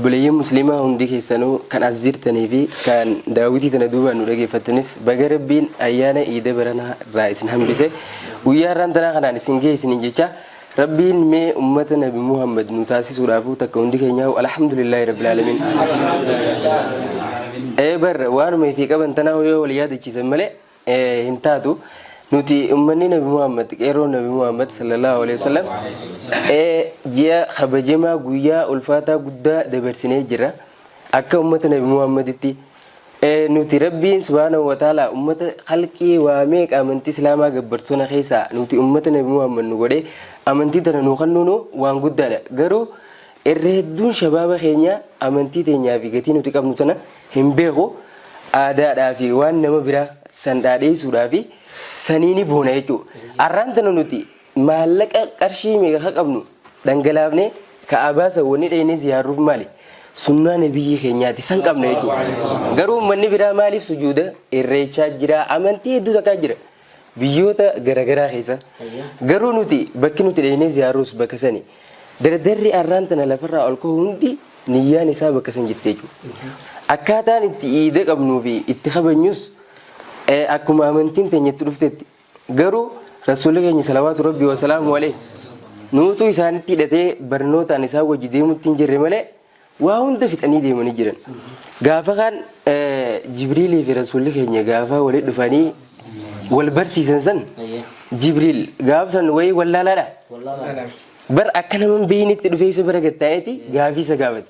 Obboleeyyan musliimaa hundi keessanuu kan as jirtanii fi kan daawwitii tana duubaan nu dhageeffattanis baga Rabbiin ayyaana iida baranaa irraa isin hambise guyyaa har'aan tanaa kanaan isin gahe isiniin jecha Rabbiin mee ummata nabi Muhammad nu taasisuudhaafuu takka hundi keenyaa'u alhamdulillaahi rabbil aalamiin. Ee bar waanuma ifii qaban tanaa yoo wal yaadachiisan malee hin taatu. Nuti ummanni Nabi Muhammad, qeerroon Nabi Muhammad sallallahu alaihi wasallam ji'a kabajamaa guyyaa ulfaataa guddaa dabarsinee jira. Akka ummata Nabi Muhammaditti nuti Rabbiin subhaanahu wa ta'ala ummata khalqii waa meeqa amantii Islaamaa gabbartu tana keessaa nuti ummata Nabi Muhammad nu godhee amantii tana nu kennuunu waan guddaadha. Garuu irra hedduun shabaaba keenya amantii teenyaa fi gatii nuti qabnu tana hin beeku. Aadaadhaa fi waan nama biraa san dhaadheessuudhaa fi sanii ni boona jechuudha. Arraan tana nuti maallaqa qarshii meeqa ka qabnu dhangalaafnee ka'abaa san wanni dhaynee ziyaarruuf maali? Sunnaa nabiyyii keenyaati san qabna jechuudha. Garuu uummanni biraa maaliif sujuuda irreechaa jira amantii hedduu takkaa jira biyyoota garagaraa keessa. Garuu nuti bakki nuti dhaynee ziyaarruus bakka sani. Dardarri arraan tana lafarraa ol ka'u hundi niyyaan isaa bakka san jirti jechuudha. Akkaataan itti iida qabnuu fi itti kabajnus akkuma amantiin teenya itti dhuftetti. Garuu rasuulli keenya salawaatu rabbii wasalaamu alayhi nuutu isaanitti hidhatee barnootaan isaan wajji deemutti hin jirre malee waa hunda fixanii deemanii jiran. Gaafa kaan Jibriilii fi rasuulli keenya gaafa walitti dhufanii wal barsiisan san Jibriil gaafa san wayii wallaalaadha. Bar akka nama hin beeknetti dhufee isa bira gad taa'eeti gaafii isa gaafate.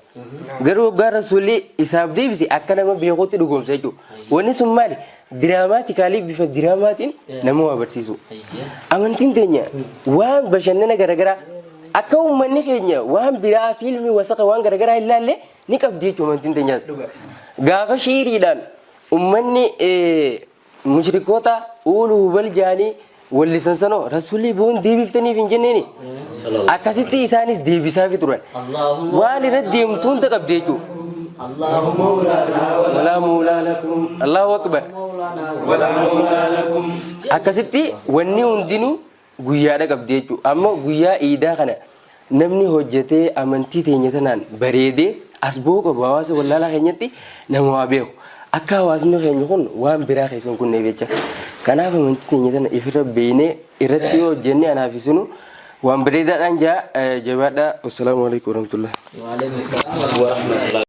Garuu hoggaa rasuulli isaaf deebise akka nama beekuutti dhugoomsa jechuudha. Wanni sun maali? Diraamaatikaalii bifa diraamaatiin nama waa barsiisu. Amantiin teenya waan bashannana garaagaraa akka uummanni keenya waan biraa fiilmii wasaqa waan garaagaraa hin laalle ni qabdi jechuudha amantiin teenyaas. Gaafa shiiriidhaan uummanni Mushrikoota uulu hubal jaanii wallisan sanoo rasuulli boon deebiftaniif hin jenneeni. Akkasitti isaanis deebisaafi turan. Waan irra deemtu hunda qabdi jechuudha. Walaa muulaa lakum. Allahu akbar. Akkasitti wanni hundinuu guyyaadha qabdi jechuudha. Amma guyyaa iidaa kana namni hojjetee amantii teenya tanaan bareedee as ba'uu qabu hawaasa wallaalaa keenyatti nama waa beeku. Akka hawaasni keenya kun waan biraa keessa hin kunneef jecha. Kanaaf amantii teenya tana ifirra beeknee irratti yoo hojjenne anaaf isinuu waan bareedaadhaan jaa jabaadhaa. Wassalaamu alaikum warahmatullahi. Waalaikum salaam warahmatullahi.